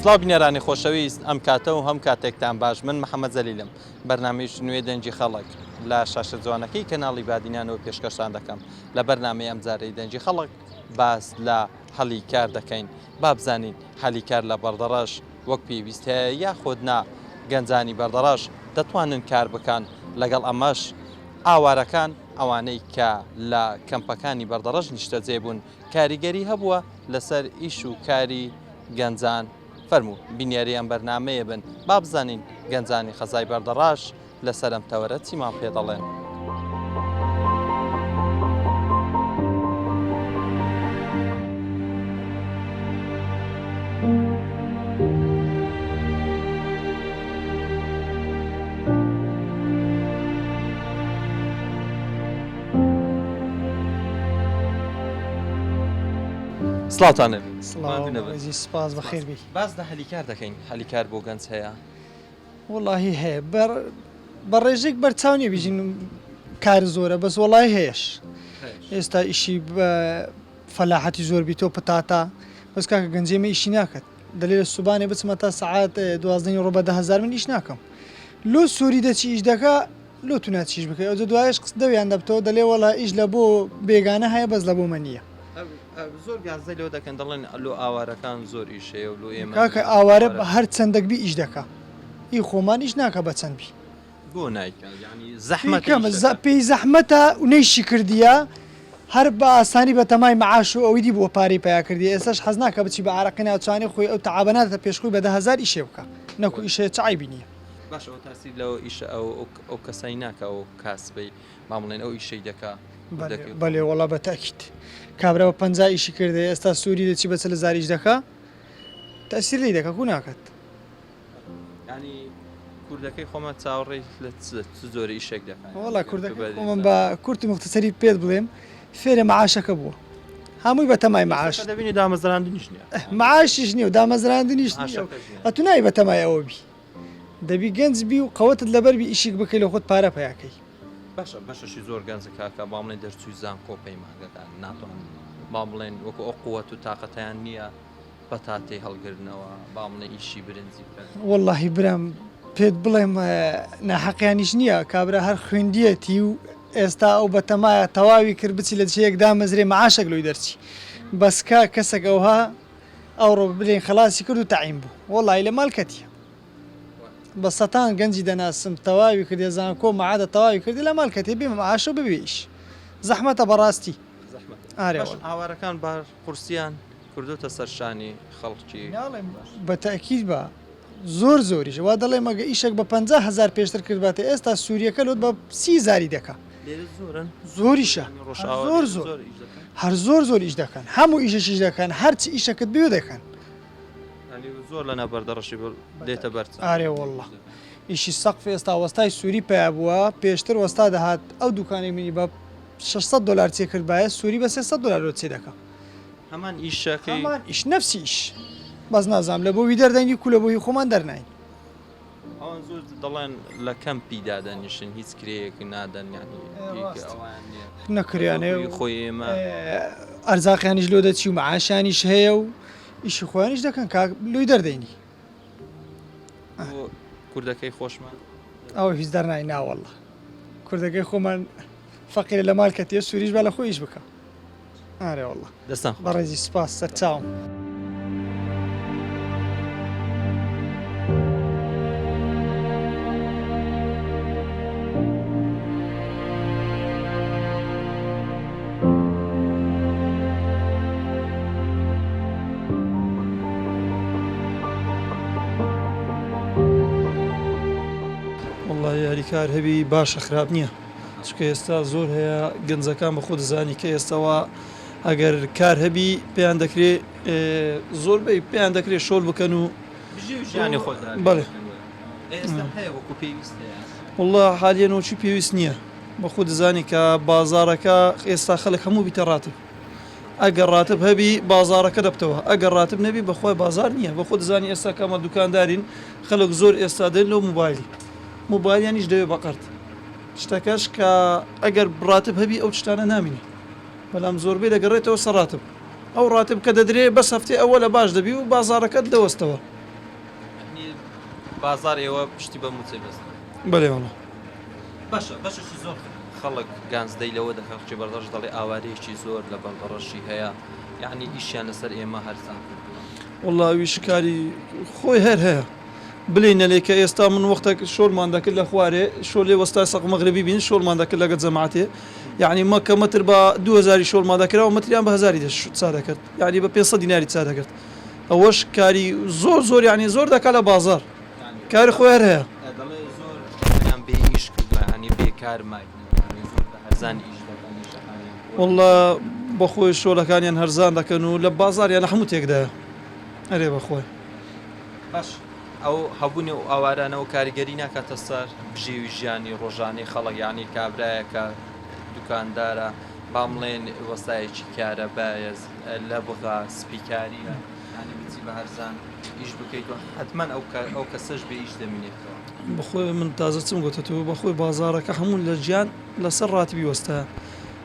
سڵاو بینەرانی خۆشەویست ئەم کاتە و هەم کاتێکتان باش من محەممەد زەلیلم بەرنامەیش نوێ دەنگی خەڵک لە شاشە جوانەکەی کەناڵی بادینانەوە پێشکەشتان دەکەم لە بەرنامەی ئەمجارەی دەنگی خەڵک باس لە هەلی کار دەکەین با بزانین هەلی کار لە بەردەڕەش وەک پێویست هەیە یاخود نا گەنجانی بەردەڕەش دەتوانن کار بکەن لەگەڵ ئەمەش ئاوارەکان ئەوانەی کە لە کەمپەکانی بەردەڕەش نیشتەجێ بوون کاریگەری هەبووە لەسەر ئیش و کاری گەنجان فەرموو بینەری ئەم بەرنامەیە بن با بزانین گەنجانی قەزای بەردەڕاش لەسەر ئەم تەوەرە چیمان پێ دەڵێن. سڵاوتان لێبێ. سڵاو بەڕێزی سپاس بەخێربێی. باس لە هەلی کار دەکەین هەلی کار بۆ گەنج هەیە؟ وەڵاهی هەیە بە بە ڕێژەیەک بەرچاو نییە بیژین کار زۆرە بەس وەڵاهی هەیەش ئێستا ئیشی بە فەلاحەتی زۆر بی تۆ پتاتا بەس کاکە گەنجێ مە ئیشی ناکات دەلێ لە سوبانێ بچمە تا سەعات دوازدەی ڕۆ بە 10000 من ئیش ناکەم لۆ سووری دەچی ئیش دەکا لۆ تو ناچی ئیش بکەی ئەوجە دوایش قس دەویان دەبتەوە دەلێ وەڵا ئیش لە بۆ بێگانە هەیە بەس لە بۆ مە نییە. زۆر گازدەی لەوە دەکەن دەڵێن لۆ ئاوارەکان زۆر ئیش هەیە و لۆ ئێمە کاکە ئاوارە هەر چەندەک بی ئیش دەکا ئی خۆمان ئیش ناکا بە چەند بی. بۆ نایکا یانی زەحمەتە کەمە پێی زەحمەتە و نەیشی کردیە هەر بە ئاسانی بە تەمای معاش و ئەوی دی بووە پارەی پیا کردیە ئێستاش حەز ناکا بچی بە عارەقی ناوچانی خۆی ئەو تەعابە ناداتە پێش خۆی بە 10000 ئیشێ بکا نەکو ئیشێ چ عەیبی نییە. باشە ئەوە تاسیر لەو ئیشە ئەو ئەو کەسەی ناکا ئەو کاسبەی با بڵێن ئەو ئیشەی دەکا کوردەکەی خۆ. بەلێ وەڵا بە تەئکید کابرا بە 50 ئیشی کردێ ئێستا سوری دەچی بە 40 هەزار ئیش دەکا تەئسیر لێی دەکا کو ناکات. یانی کوردەکەی خۆمان چاوەڕێی لە چ چ جۆرە ئیشێک دەکا وەڵا کوردەکەی خۆمان بە کورت و موختەسەری پێت بڵێم فێرە مەعاشەکە بووە هەمووی بە تەمای مەعاش دەبینی دامەزراندنیش نییە مەعاشیش نییە و دامەزراندنیش نییە ئەتو نای بە تەمای ئەوە بی دەبی گەنج بی و قەوەتت لەبەر بی ئیشیک بکەی لە خۆت پارە پەیاکەی. باشە بەشەشی زۆر گەنجە کاکە با بڵێن دەرچووی زانکۆ پەیمانگەکان ناتوانن با بڵێن وەکو ئەو قوت و تاقەتیان نییە پەتاتەی هەڵگرنەوە با بڵێن ئیشی برنجی بکەن. وەڵاهی برام پێت بڵێم ناحەقیانیش نییە کابرا هەر خوێندیەتی و ئێستا ئەو بەتەمایە تەواوی کرد بچی لە جێیەک دامەزرێ معاشێک لۆی دەرچی بەس کا کەسێک ئەوها ئەوڕۆ بلێن خەلاسی کرد و تەعین بوو وەڵاهی لە ماڵ کەتیە بە سەتان گەنجی دەناسم تەواوی کردێ زانکۆ مەعادە تەواوی کردی لە ماڵ کەتیە بێ معاشە و ببێ ئیش زەحمەتە بەڕاستی ئارێ ئاوارەکان بار قورسیان کردۆتە سەر شانی خەڵکی. ناڵێم بە تەئکید بە زۆر زۆریش وا دەڵێم ئەگە ئیشێک بە 50 هەزار پێشتر کردباتێ ئێستا سووریەکە لۆت بە سی هەزاری دەکا. لێرە زۆرن؟ زۆریشە ڕۆژئاوا زۆر زۆر زۆر ئیش دەکەن؟ هەر زۆر زۆر ئیش دەکەن هەموو ئیشێکیش دەکەن هەرچی ئیشەکت بوێ دەکەن. یانی زۆر لە ناو بەردەڕەشی دێتە بەر چاو. ئارێ وەڵڵا ئیشی سەقف ئێستا وەستای سووری پەیا بووە پێشتر وەستا دەهات ئەو دووکانەی منی بە 600 دۆلار چێ کردبایە سووری بە 300 دۆلار لۆ چێ دەکا. هەمان ئیشەکەی. هەمان ئیش نەفسی ئیش بەس نازانم لە بۆ وی دەردەنگی کو لە بۆ هی خۆمان دەرناین. ئەوان زۆر دەڵێن لە کەمپی دادەنیشن هیچ کرێیەک نادەن یانی ئەوان نییە نەکریانێ وەکو خۆی ئێمە ئەرزاقیانیش لۆ دەچی و معاشیانیش هەیە و ئیشی خۆیانیش دەکەن کاک لۆی دەردەینی. بۆ کوردەکەی خۆشمان ئەوە هیچ دەرنای ناوەڵڵا کوردەکەی خۆمان فەقیرە لە ماڵ کەتیە سوریش با لە خۆی ئیش بکا. ئارێ واللە. دەستان خۆش. بەڕێزی سوپاس سەرچاوم. وەڵاهی هەریکار هەبی باشە خراپ نییە. چونکە ئێستا زۆر هەیە گەنجەکان بە خۆ دەزانی کە ئێستاوە ئەگەر کار هەبی پێیان دەکرێ زۆربەی پێیان دەکرێت شۆل بکەن و ژیانی خۆ بەڵێ هەیە وەکو پێویست والله حالیەن وەکی پێویست نییە. بەخۆ دەزانی کە بازاڕەکە ئێستا خەڵک هەموو بیتە ڕاتب ئەگەر ڕاتب هەبی بازاڕەکە دەبتەوە ئەگەر ڕاتب نەبی بەخوای بازار نییە بەخۆ دەزانی ئێستا کەمە دوکاندارین خەڵک زۆر ئێستا دێن لۆ موبایلی موبایلیانیش دەوێ بە قەرد شتەکەش کە ئەگەر ڕاتب هەبی ئەو شتانە نامینێ بەلام زۆربەی دەگەڕێتەوە سەر ڕاتب ئەو ڕاتب کە دەدرێ بەس هەفتەی ئەوەلە باش دەبی و بازاڕەکەت دەوەستەوە. یەعنی بازاڕ ئێوە پشتی بە مووچەی بەستووە؟ بەلێ وەڵا. باشە بەشێکی زۆر خەڵک گانزدەی لەوە دەکا خەڵکی بەردەڕەش دەڵێ ئاوارەیەکی زۆر لە بەردەڕەشی هەیە یەعنی ئیشیان لەسەر ئێمە هەرزان کردووە. وەڵا ئەویش کاری خۆی هەر هەیە بلێی نەلێ کە ئێستا من وەختەک شۆلمان دەکرد لە خوارێ شۆلێ وەستای سەق مەغربی بین شۆلمان دەکرد لەگە جەماعەتێ یەعنی مەکە مەتر بە 2000 شۆلمان دەکرا و مەتریان بە هەزاری دەش چا دەکرد یەعنی بە 500 دیناری چا دەکرد ئەوەش کاری زۆر زۆر یەعنی زۆر دەکا لە بازاڕ کاری خۆی هەر هەیە. دەڵێ زۆر خۆیان بێ ئیش کردوە یانی بێ کار ماینەوە یانی زۆر بە هەرزان ئیش دەکەن ئیشەکانیان خۆش. وەڵا بەخۆی شۆلەکانیان هەرزان دەکەن و لە بازاریان لە هەموو تێکدایە ئەرێ بەخوای. باش ئەو هەبوونی ئەو ئاوارانەوە کاریگەری ناکاتە سەر بژێوی ژیانی ڕۆژانەی خەڵک یانی کابرایەکە دوکاندارە با بڵێن وەستایەکی کارەبایە لەبغا سپیکاریە یانی بچی بە هەرزان ئیش بکەیت و حەتمەن ئەو ئەو کەسەش بێ ئیش دەمینێتەوە. بەخۆی من تازە چم گۆتە تۆ بەخۆی بازاڕەکە هەموو لە گیان لەسەر ڕاتبی وەستایە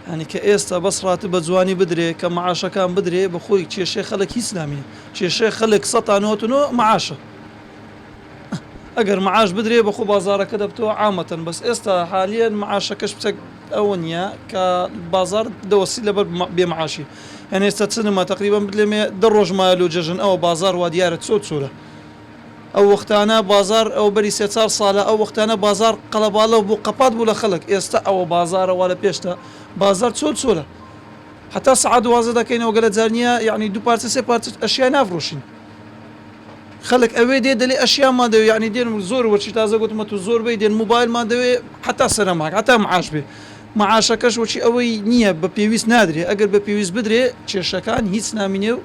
یانی کە ئێستا بەس ڕاتب بە جوانی بدرێ کە معاشەکان بدرێ بەخۆی کێشەی خەلک هیچ نامینێ کێشەی خەلک سەتا نۆت و نۆ معاشە ئەگەر معاش بدرێ بەخۆ بازاڕەکە دەبتەوە عامەتەن بەس ئێستا حالیەن معاشەکەش بچەک ئەوە نییە کە بازاڕ دەوەستی لەبەر بێ معاشی یانی ئێستا چ نما تەقریبەن بلێمێ دە ڕۆژ مایە لۆ جەژن ئەوە بازاڕ وا دیارە چۆ چۆرە ئەو وەختانە بازاڕ ئەوە بەری سێ چار ساڵە ئەو وەختانە بازاڕ قەڵەباڵغ بوو قەپات بوو لە خەڵک ئێستا ئەوە بازاڕە وا لە پێشتە بازاڕ چۆل چۆلە هەتا سەعات 12 دەکەینەوە گەلە جار نییە یعنی دوو پارچە سێ پارچە ئەشیا نافرۆشین خەلک ئەوێ دێ دەلێ ئەشیامان دەوێ یعنی دێن زۆر وەچی تازە گوتمە تو زۆربەی دێن موبایلمان دەوێ حتا سەرەماک حتا معاش بێ معاشەکەش وەچی ئەوەی نییە بە پێویست نادرێ ئەگەر بە پێویست بدرێ کێشەکان هیچ نامینێ و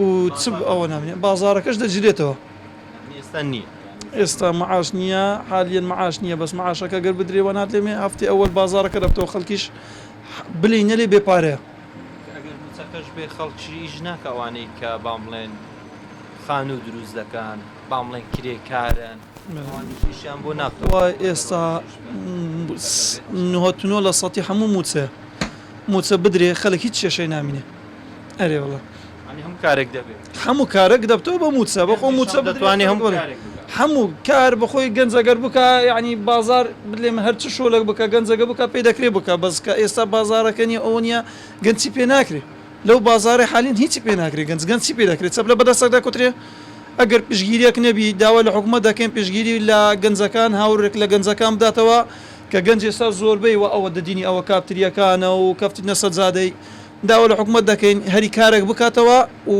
و چ ئەوە نامینێ بازارەکەش دەجرێتەوە ئێستا نییە ئێستا معاش نییە حالیەن معاش نییە بەس معاشەکە گەر بدرێ وە ناتلێمێ هەفتەی ئەوەل بازارەکە دەبتەوە خەڵکیش بلێی نەلێ بێ پارەیە. ئەگەر موچەکەش بێ خەڵکی ئیش ناکا ئەوانەی کە بام بڵێن خانوو دروست دەکەن بام بڵێن کرێکارن ئەوانیش ئیشیان بۆ ناکرێت. خوا ئێستا 99 لە سەتی هەموو موچەیە موچە بدرێ خەلک هیچ کێشەی نامینێ ئەرێ وەڵا. یانی هەموو کارێک دەبێ. هەموو کارێک دەبتەوە بە موچە بەخۆ موچە دەتوانێ هەموو کارێک بکا. هەموو کار بەخۆی گەنج ئەگەر بکا یانی بازار بلێم هەر چ شۆلەک بکا گەنجەگە بکا پێی دەکرێ بکا بەس کە ئێستا بازارەکە نیە ئەوە نیە گەنج چی پێ ناکرێ لەو بازارەی حالین هیچی پێ ناکرێ گەنج گەنج چی پێ دەکرێ چەپلە بەدەستەک دەکوترێ ئەگەر پشتگیریەک نەبی داوا لە حکومەت دەکەین پشتگیری لە گەنجەکان هاورێک لە گەنجەکان بداتەوە کە گەنج ئێستا زۆربەی وە ئەوە دەدینی ئەوە کاپتریەکانە و کەفتنە سەجادەی داوا لە حکومەت دەکەین هەری کارێک بکاتەوە و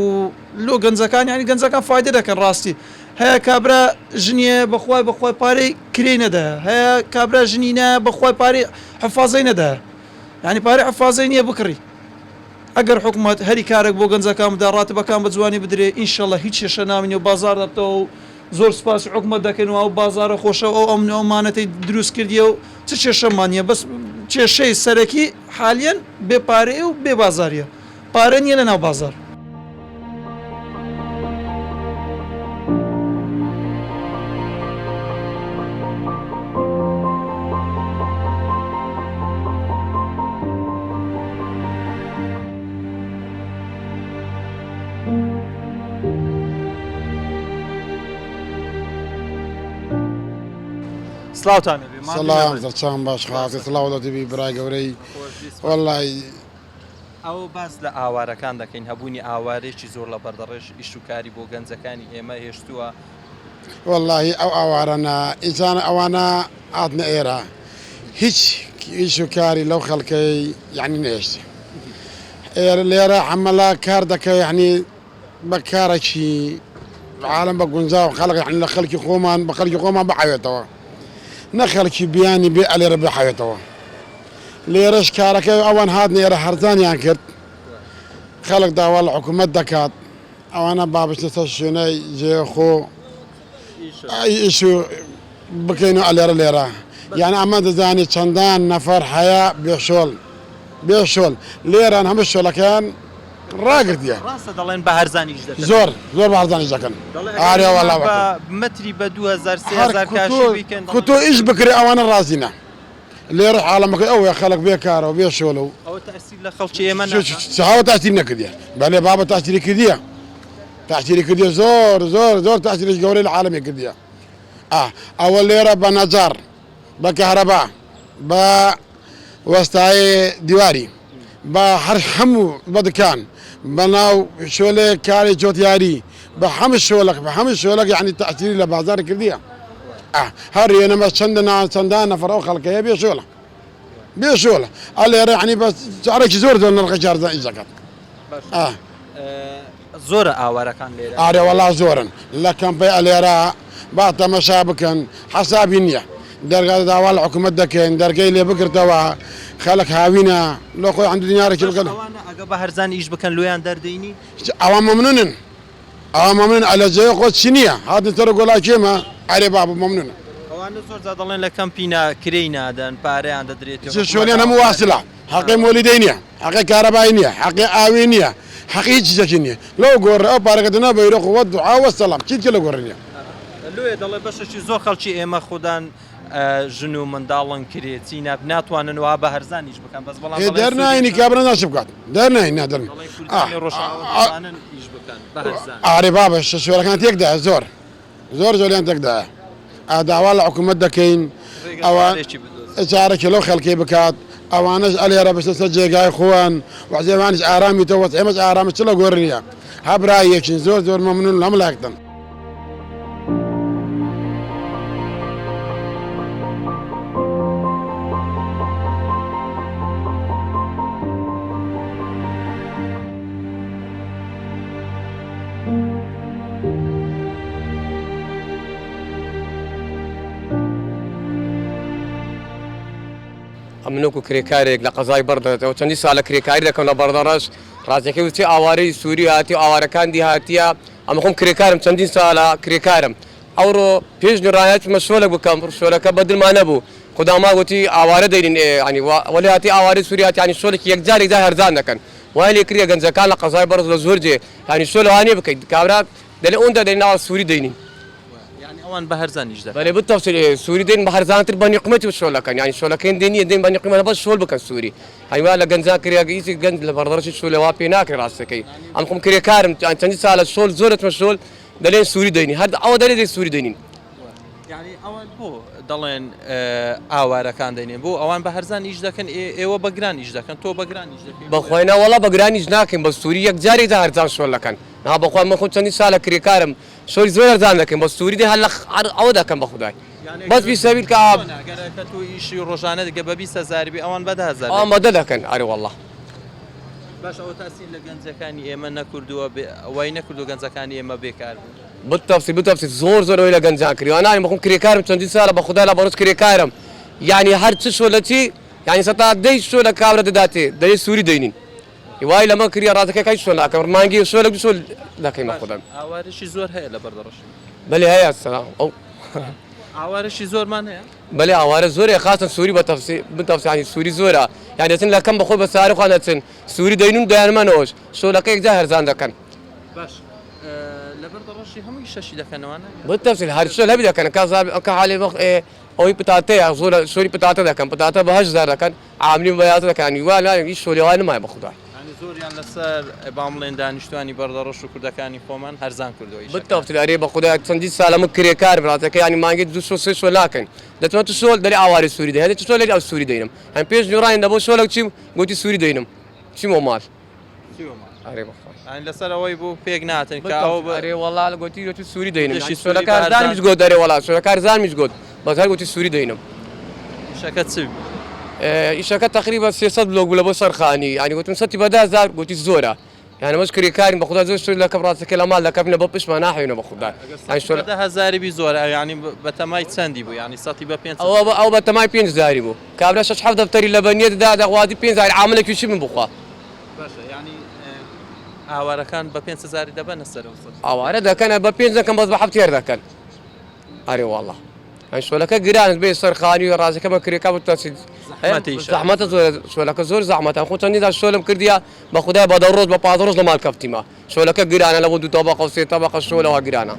لۆ گەنجەکان یانی گەنجەکان فایدە دەکەن ڕاستی هەیە کابرا ژنی هەیە بەخوای بەخوای پارەی کرێی نەدایە هەیە کابرا ژنی نایە بەخوای پارەی حفازەی نەدایە یانی پارەی حفازەی نییە بکڕی ئەگەر حکومەت هەری کارێک بۆ گەنجەکان بدا ڕاتبەکان بە جوانی بدرێ ئینشەڵا هیچ کێشە نامینێ و بازاڕ دەبتەوە و زۆر سوپاسی حکومەت دەکەین و ئەو بازاڕە خۆشە و ئەو ئەمن و ئەمانەتەی دروست کردیە و چ کێشەمان نییە بەس کێشەی سەرەکی حالیەن بێ پارەیە و بێ بازاریە پارە نییە لە ناو بازاڕ. سڵاوتان لێبێ ماندوو سڵام نەبن. سەرچاوم باش خاکە سڵاو لە تبی برای گەورەی وەڵی ئەوە باس لە ئاوارەکان دەکەین هەبوونی ئاوارێکی زۆر لە بەردەڕێژ ئیش و کاری بۆ گەنجەکانی ئێمە هێشتووە. وەڵاهی ئەو ئاوارانە ئینسان ئەوانە هاتنە ئێرە هیچ ئیش و کاری لەو خەڵکەی یعنی نەهێشت ئێرە لێرە حەمەلا کار دەکە یعنی بە کارەکی عالم بە گونجاو خەڵک یعنی لە خەڵکی خۆمان بە خەڵکی خۆمان بحەوێتەوە نە خەڵکی بیانی بێ ئەلێرە بحەوێتەوە لێرەش کارەکە ئەوان هاتنە ئێرە هەرزانیان کرد خەڵک داوا لە حکوومەت دەکات ئەوانە با بچنە سەر شوێنای جێ خۆ ئیش و بکەین و ئەلێرە لێرە. یان ئەمە دەزانی چەندان نەفەر هەیە بێ شۆل بێ شۆل لێران هەموو شۆلەکەیان ڕاگرتیە. ڕاستە دەڵێن بە هەرزان ئیش دەکەن. زۆر زۆر بە هەرزان ئیش دەکەن. ئارێ وەڵا بە مەتری بە 2000 3000 کاشی بیکەن. کوتۆ ئیش بکرێ ئەوانە ڕازینە. لێرە عاڵەمەکەی ئەوەیە خەڵک بێ کارە و بێ شۆلە و. ئەوە تەئسیر لە خەڵکی ئێمە ناکا؟ چاوە تەئسیر نەکردیە. بەلێ بابە تەئسیری کردیە. تەئسیری کردیە زۆر زۆر زۆر تەئسیرێکی گەورەی لە عاڵەمێ کردیە. ئا ئەوە لێرە بە نەجاڕ بە کەهرەبا بە وەستای دیواری بە هەر هەموو بە دکان بە ناو شۆلێ کاری جۆتیاری بە هەموو شۆلەک بە هەموو شۆلەک یعنی تەئسیری لە بازار کردیە. ئا هەر یەنەمە چەندە نا چەندان نەفەر ئەو خەڵکەیە بێ شۆلە بێ شۆلە ئا لێرە یعنی بە جارێکی زۆر زۆر نرخێکی هەرزان ئیش دەکات. ئا زۆرە ئاوارەکان لێرە؟ ئارێ وەڵا زۆرن لە کەمپەی ئەلێرە با تەمەشا بکەن حەسابی نییە دەرگا داوا لە حکوومەت دەکەین دەرگەی لێ بگرتەوە خەڵک هاوینە لۆ خۆی عەند دینارێکی بکەن. ئەوانە ئەگە بە هەرزان ئیش بکەن لۆیان دەردەینی؟ ئەوان مەمنونن ئەوان مەمنون ئەلە جێ خۆ چی نییە هاتن سەر گۆلاکێمە ئەرێ بابە مەمنونە. ئەوانە زۆر جار دەڵێن لە کەمپی نا کرێی نادەن پارەیان دەدرێتێ شۆلیان هەموو واسلە حەقی مۆلیدەی نییە حەقی کارەبای نییە حەقی ئاوی نییە حەقی هیچ شتێکی نییە لەو گۆڕە ئەو پارەکە دەنا بە یرۆ قوت دوعا وەسەلام چیت لە گۆڕ نییە. لۆیە دەڵێ بەشێکی زۆر خەڵکی ئێمە خودان ژن و منداڵن کرێچی ناتوانن وا بە هەرزانیش بکەن بەس بەڵام دەرناینی کابرا ناچ بکات دەرناین نادەن ئارێ بابە شوێرەکان تێکدا زۆر زۆر زۆریان تێکدایە داوا لە حکوومەت دەکەین ئەوە چارەکی لەو خەڵکی بکات ئەوانەش ئەلێرە بچنە سەر جێگای خۆیان وەزێوانیش ئارامی تەوە ئێمەش ئارامە چ لە گۆڕ نییە هەبرایەکین زۆر زۆر مەمنون لەم لاکتن. ئەمن وەکو کرێکارێک لە قەزای بەڕدەڕەوە چەندی ساڵە کرێکاری دەکەم لە بەڕدەڕەش ڕاستەکەی وتی ئاوارەی سووری هاتی و ئاوارەکان دی هاتیە ئەمە خۆم کرێکارم چەندین ساڵە کرێکارم ئەوڕۆ پێش نوڕایەتمە شۆلەک بکەم شۆلەکە بەدڵما نەبوو خودا ما گوتی ئاوارە دەینین ینی وەلی هاتی ئاوارەی سووری هاتی ینی شۆلێکی یەکجار یەکجار هەرزان دەکەن وای لێ کردیە گەنجەکان لە قەزای بەڕز لە زۆر جێ ینی شۆ لەوانەیە بکەیت کابرا دەلێ ئۆندە دەین ناوە سووری دەینین یانی ئەوان بە هەرزان ئیش دەکەن. بەلێ بتەفسیر ئێ سووری دێن بە هەرزانتر بە نیقمەتی و شۆلەکەن یانی شۆلەکەین دێ نییە دێن بە نیقمەتە بەس شۆل بکەن سووری هەی وا لە گەنجان کرێ هیچ گەنج لە بەڕدەڕەشی شۆلە وا پێ ناکرێ ڕاستەکەی ئەم خۆم کرێکارم چەندی سالە شۆل زۆر دەچمە شۆل دەلێن سووری دەینی هەر ئەوە دەلێ دێ سووری دەینین. یانی ئەوان بۆ دەڵێن ئاوارەکان دەینێن بۆ ئەوان بە هەرزان ئیش دەکەن ئێوە بە گران ئیش دەکەن تۆ بە گران ئیش دەکەی بەخوای نا وەڵا بە گران ئیش ناکەین بە سووری یەکجار یەکجار هەرزان شۆل دەکەن نا بەخوا من خۆم چەندی سالە کرێکارم سۆری زۆر هەرزان دەکەن بەس سوری دێ هەر لە ئەوە دەکەن بە خودای بەس بی سەبیل کە ئاب ئەگەر کە تۆ ئیشی ڕۆژانە دەکە بە 20 هەزار بی ئەوان بە 10 هەزار ئەوان بە دە دەکەن ئەرێ وەڵا. باش ئەوە تاسیر لە گەنجەکانی ئێمە نەکردووە وای نەکردووە گەنجەکانی ئێمە بێکار بن؟ بتەفسی بتەفسی زۆر زۆر ئەوەی لە گەنجان کردووە نانی بەخۆم کرێکارم چەندین ساڵە بە خودا لە بەڕۆژ کرێکارم یعنی هەر چ شۆ لە چی یعنی سەتا دەی شۆ لە کابرا دەداتێ دەێ سووری دەینین وای لەمە کردیە ڕاستەکەی کەی چۆن ئەکەم مانگی شۆلەک دوو شۆل دەکەین بە خودام. ئاوارەشی زۆر هەیە لە بەردەڕەشی؟ بەلێ هەیە سەلام ئەو ئاوارەشی زۆرمان هەیە؟ بەلێ ئاوارە زۆر هەیە خاستن سووری بە تەفسی بتەفسی یانی سووری زۆرە یانی دەچن لە کەم بەخۆی بە سارە خۆیان دەچن سووری دەینون دەیانمەنەوەش شۆلەکە یەکجار هەرزان دەکەن. باش لە بەردەڕەشی هەموو ئیشەشی دەکەنەوە نا؟ بتەفسیل هەر شۆل هەبی دەکەن کە زار کە حالێ وەخت ئەوەی پتاتەیە زۆر شۆری پتاتە دەکەن پتاتە بە 8000 دەکەن عاملی و بەیاتە دەکەن وا لا هیچ شۆلی وا نمایە بە خودا. یانی زۆریان لەسەر با بڵێن دانیشتوانی بەردەڕەش و کوردەکانی خۆمان هەرزان کردووە ئیشەکەیان. بتەفسیل ئەرێ بە خودا چەندین سالە من کرێکارم ڕاستەکە یانی مانگی دوو شۆ سێ شۆ ناکەین دەچمە تو شۆل دەرێ ئاوارەی سوری دەین هەندێ تو شۆل لەری ئەو سوری دەینم هەم پێش نوڕاین دەبۆ شۆلەک چیم گۆتی سوری دەینم چیمەوە مال. چیوە ماڵ؟ ئەرێ بەخوا. یانی لەسەر ئەوەی بوو پێک ناتن کە ئەوە بە. ئەرێ وەڵا گۆتی گۆتی سوری دەینم دەشی یانی سوری بە شۆلەکار هەرزان. زانمیش گۆت ئەرێ وەڵا شۆلەکار زانمیش گۆت بەس هەر گۆتی سوری دەینم. ئیشەکە چ بوو؟ ئیشەکە تەقریبەن 300 بلۆک بوو لە بۆ سەرخانی یانی گۆتم سەتی بە 10 هەزار گۆتی زۆرە یانی ئەمەش کرێکارین بە خودا زۆر شت لەکەم ڕاستەکەی لە ماڵ دەکەم لە بۆ پشتمان ناحەوینەوە بە خودا ئەگەر یانی سەتی شۆلە بە دە هەزاری بی زۆرە یانی بە تەمای چەندی بوو یانی سەتی بە پێنج ئەوە هەزار. ئەو بە تەمای پێنج هەزاری بوو کابرا شەش حەفت دەفتەری لە بە نیەت دا دەخوازی پێنج هەزاری عاملێکی چی بم بخوا. باشە یانی ئاوارەکان بە پێنج هەزاری دەبەنە سەرەوە سەد. ئاوارە دەکەن بە پێنج دەکەن بەس بە حەفت هێر دەکەن ئەرێ واڵا. یانی شۆلەکە گرانە بێ سەرخانی و ڕازەکەمە کرێکا بۆ تاسی زەحمەتە ئیشە. زەحمەتە زۆر شۆلەکە زۆر زەحمەتە خۆ چەندین جار شۆلم کردیە بە خودای بە دە ڕۆژ بە 15 ڕۆژ لە ماڵ کەفتیمە شۆلەکە گرانە لە بۆ دوو تەبەقە و سێ تەبەقە شۆلەوە گرانە.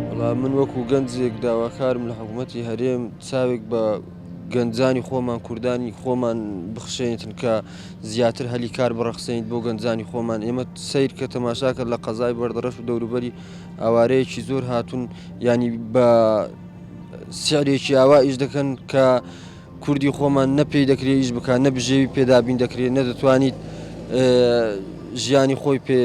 وەڵا من وەکو گەنجێک داواکارم لە حکوومەتی هەرێم چاوێک بە گەنجانی خۆمان کوردانی خۆمان بخشێنیتن کە زیاتر هەلی کار بڕەخسێنیت بۆ گەنجانی خۆمان ئێمە سیر کە تەماشا کرد لە قەزای بەردەڕەش و دەوروبەری ئاوارەیەکی زۆر هاتوون ینی بە سعرێکی ئاوا ئیش دەکەن کە کوردی خۆمان نە پێی دەکرێت ئیش بکات نە بژێوی پێ دابین دەکرێت نە دەتوانیت ژیانی خۆی پێ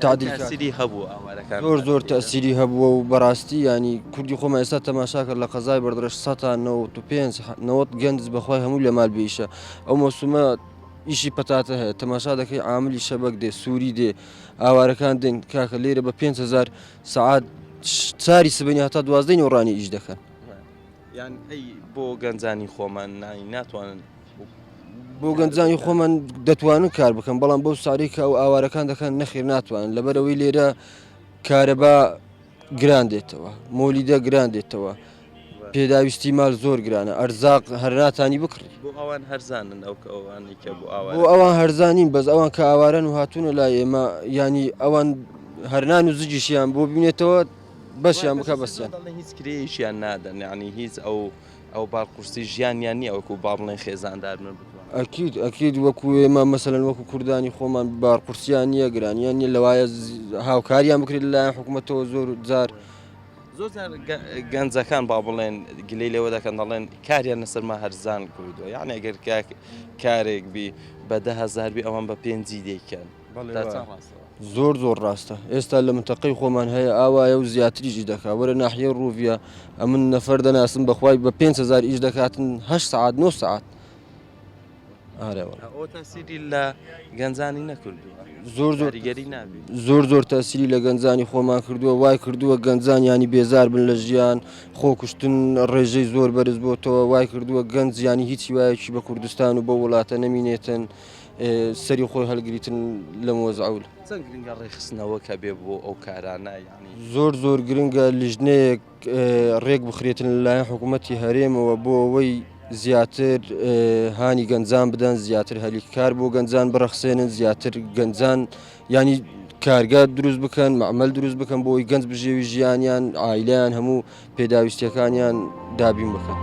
تعدیل کات. تەئسیری هەبوو ئاوارەکان زۆر زۆر تەئسیری هەبووە و بەڕاستی ینی کوردی خۆمان ئێستا تەماشا کرد لە قەزای بەردەڕەش 195 90 گەنج بەخوای هەموو لە مال بێ ئیشە ئەو مەوسومە ئیشی پەتاتە هەیە تەماشا دەکەی عاملی شەبەک دێ سووری دێ ئاوارەکان دێن کاکە لێرە بە 5000 سەعات چاری سبەینی هەتا دوازدەی نۆڕانی ئیش دەکەن. یان ئەی بۆ گەنجانی خۆمان نانی ناتوانن بۆ گەنجانی خۆمان دەتوانن کار بکەن بەڵام بەو ساری کە ئەو ئاوارەکان دەکەن نەخێر ناتوانن لەبەرەوەی لێرە کارەبا گران دێتەوە مۆلیدە گران دێتەوە پێداویستی مال زۆر گرانە ئەرزاق هەر ناتانی بکڕی بۆ ئەوان هەرزانن ئەو کە ئەوانی کە بۆ ئاوارە بۆ ئەوان هەرزانین بەس ئەوان کە ئاوارەن و هاتوونە لای ئێمە ینی ئەوان هەرنان و زگیشیان بۆ بینێتەوە بەشیان بکە بەسیان. دەڵێن هیچ کرێیەکیان نادەن یانی هیچ ئەو ئەو بار قورسی ژیانیان نییە وەکو با بڵێن خێزاندار بن بتوانن. ئەکید ئەکید وەکو ئێمە مەسەلەن وەکو کوردانی خۆمان بار قورسیان نییە گرانیان نییە لەوایە هاوکاریان بکرێت لەلایەن حکوومەتەوە زۆر جار زۆر جار گەنجەکان با بڵێن گلەی لەوە دەکەن دەڵێن کاریان لەسەرما هەرزان کردووە یعنی ئەگەر کارێک بی بە 10هزار بی ئەوان بە پێنجی دەیکەن. زۆر زۆر ڕاستە ئێستا لە منتەقەی خۆمان هەیە ئاوایە و زیاتریشی دەکا وەرە ناحیە ڕوویە ئەمن نەفەر دەناسم بەخوای بە 5000 ئیش دەکاتن 8 سعات 9 سعات ئەوە تاسیری لە گەنجانی نەکردووە زۆر زۆر کاریگەری نابێت زۆر زۆر تەسیری لە گەنجانی خۆمان کردووە وای کردووە گەنجان ینی بێزار بن لە ژیان خۆکوشتن ڕێژەی زۆر بەرز بۆتەوە وای کردووە گەنج ینی هیچ هیوایەکی بە کوردستان و بە وڵاتە نەمینێتن سەری خۆی هەلگریتن لەم وەزعەول. چەند گرنگە ڕێکخستنەوە کە بێ بۆ ئەو کارانە یانی؟ زۆر زۆر گرنگە لیژنەیەک ڕێک بخرێتن لەلایەن حکوومەتی هەرێمەوە بۆ ئەوەی زیاتر هانی گەنجان بدەن زیاتر هەلی کار بۆ گەنجان بڕەخسێنن زیاتر گەنجان ینی کارگە دروست بکەن معمل دروست بکەن بۆی گەنج بژێوی ژیانیان ئایلیان هەموو پێداویستیەکانیان دابین بکەن.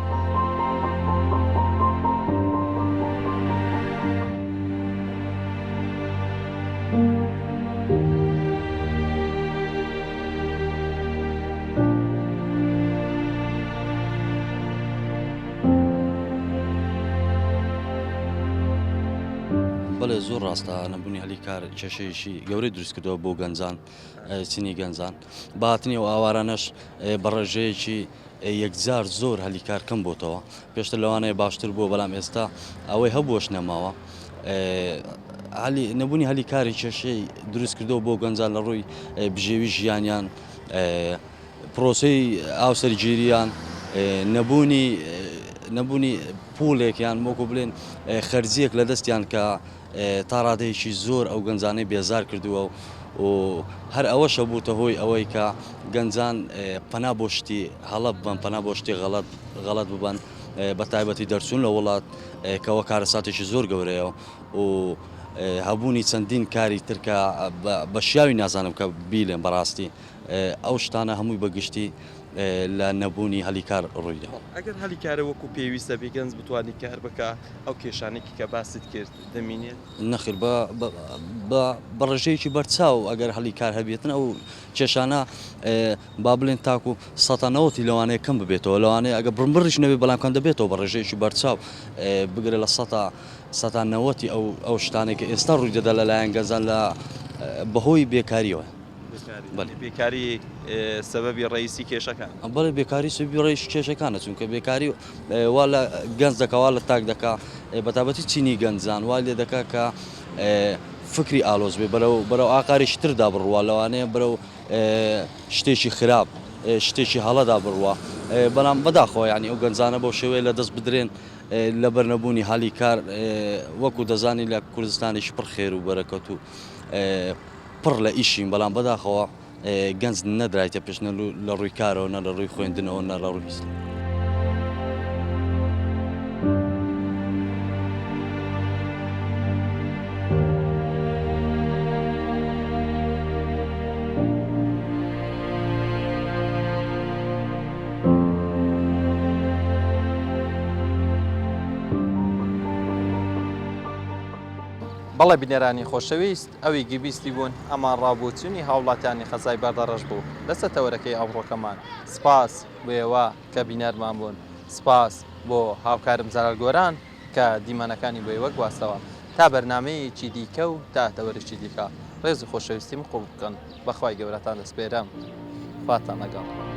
بەڵێ زۆر ڕاستە نەبوونی هەلی کار کێشەیەکی گەورەی دروست کردەوە بۆ گەنجان چینی گەنجان بە هاتنی ئەو ئاوارانەش بە ڕێژەیەکی یەکجار زۆر هەلی کار کەم بۆتەوە پێشتر لەوانەیە باشتر بووە بەڵام ئێستا ئەوەی هەبووەش نەماوە نەبوونی هەلی کاری کێشەی دروست کردەوە بۆ گەنجان لە ڕووی بژێوی ژیانیان پرۆسەی هاوسەرگیریان نەبوونی نەبوونی پوڵێکیان وەکو بڵێن خەرجیەک لە دەستیان کە تا ڕادەیەکی زۆر ئەو گەنجانەی بێزار کردووە و هەر ئەوەشە بووتە هۆی ئەوەی کە گەنجان پەنا بۆ شتی هەڵە ببەن، پەنا بۆ شتی غەڵەت غەڵەت ببەن، بە تایبەتی دەرچوون لە وڵات کە ئەوە کارەساتێکی زۆر گەورەیە و هەبوونی چەندین کاری تر کە بە شیاوی نازانم کە بیلێم بەڕاستی ئەو شتانە هەمووی بە گشتی لە نەبوونی هەلی کار ڕوویدا. ئەگەر هەلی کارە وەکو پێویستە بی گەنج بتوانی کار بکا ئەو کێشانەی کە باست کرد دەمینێت؟ نەخیر بە بە بە ڕێژەیەکی بەرچاو ئەگەر هەلی کار هەبێتن ئەو کێشانە با بڵێن تاکو سەتا نەوەتی لەوانەیە کەم ببێتەوە لەوانەیە ئەگە بڕبڕیش نەبێت بەڵام کەم دەبێتەوە بە ڕێژەیەکی بەرچاو بگرە لە سەتا سەتا نەوەتی ئەو ئەو شتانەی کە ئێستا ڕووی دەدا لەلایەن گەنجان لە بەهۆی بێکاریەوە. بەڵێ. بێکاری سەبەبی ڕەئیسی کێشەکانە. بەڵێ بێکاری سەبەبی ڕەئیسی کێشەکانە چونکە بێکاری وا لە گەنج دەکا وا لە تاک دەکا بەتابەتی چینی گەنجان وا لێ دەکا کە فکری ئالۆز بێ بەرەو بەرەو ئاقاریش تردا بڕوا لەوانەیە بەرەو شتێکی خراپ شتێکی هەڵەدا بڕوا بەڵام بەداخەوە یعنی ئەو گەنجانە بەو شێوەیە لە دەست بدرێن لەبەر نەبوونی هەلی کار وەکو دەزانی لە کوردستانێکی پڕ خێر و بەرەکەت و پڕ لە ئیشین بەڵام بەداخەوە گەنج نەدرایتە پێش نە لە ڕووی کارەوە نە لە ڕووی خوێندنەوە نە لە ڕووی بەڵێ بینەرانی خۆشەویست ئەوی گیبیستی بوون ئەمان ڕابووچنی هاوڵاتیانی قەزای بەردەڕەش بوو لەسەر تەوەرەکەی ئەمڕۆکەمان سپاس بۆ ئێوە کە بینەرمان بوون سپاس بۆ هاوکارم جەلال گۆران کە دیمەنەکانی بۆ ئێوە گواستەوە تا بەرنامەیەکی دیکە و تا تەوەرێکی دیکە ڕێز و خۆشەویستیم قبوڵ بکەن بەخوای گەورەتان دەسپێرم خواتان لەگەڵ.